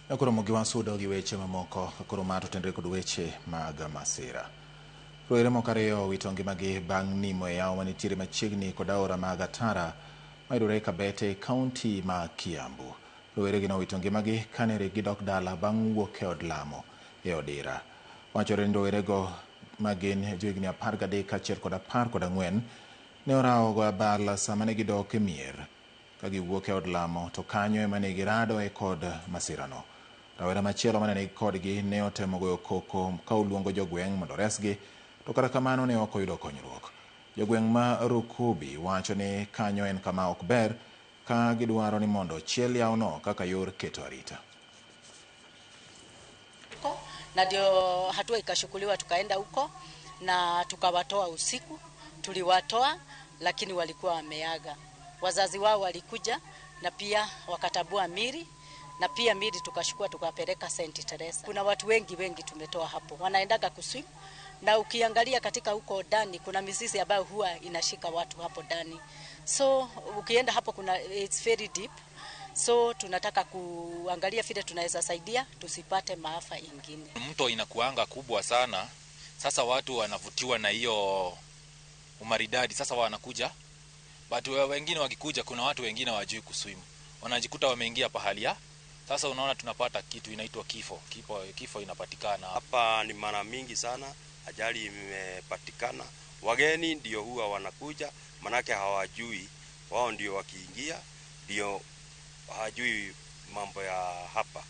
Koro mogi wasudo gi weche mamoko koro ma to tenre kod weche mag masira. Rowere moko ariyo owito ngimagi bang' nimo e yawo manitiere machiegni kod aora mag Atara mayudore Kabete e kaunti ma Kiambu. Rowere gi nowito ngimagi kane gidok dala bang' wuok e od lamo e Odira. Wachore ni rowerego magin johigni 13 kaachiel kod 14 ne orawo goyo abal sama ne gidok e mier ka giwuok e od lamo to kanyo ema ne giradoe kod masirano. Rawera machielo mane ni kodgi ne otemo goyo koko ka oluongo jogweng' mondo oresgi to kata kamano ne ok oyudo konyruok. Jogweng' ma Rukubi wacho ni kanyo en kama ok ber ka gidwaro ni mondo ochiel yawono kaka yor keto arita. Na ndio hatua ikachukuliwa, tukaenda huko na tukawatoa usiku. Tuliwatoa lakini walikuwa wameaga. Wazazi wao walikuja na pia wakatambua miili na pia miili tukachukua tukapeleka St. Teresa. Kuna watu wengi wengi tumetoa hapo, wanaendaga kuswim, na ukiangalia katika huko ndani kuna mizizi ambayo huwa inashika watu hapo ndani, so ukienda hapo kuna it's very deep, so tunataka kuangalia vile tunaweza saidia tusipate maafa ingine. Mto inakuanga kubwa sana, sasa watu wanavutiwa na hiyo umaridadi, sasa wanakuja, but wengine wakikuja, kuna watu wengine hawajui kuswim, wanajikuta wameingia pahali ya sasa unaona tunapata kitu inaitwa kifo. Kifo, kifo inapatikana hapa. Ni mara mingi sana ajali imepatikana. Wageni ndio huwa wanakuja, manake hawajui, wao ndio wakiingia ndio hawajui mambo ya hapa.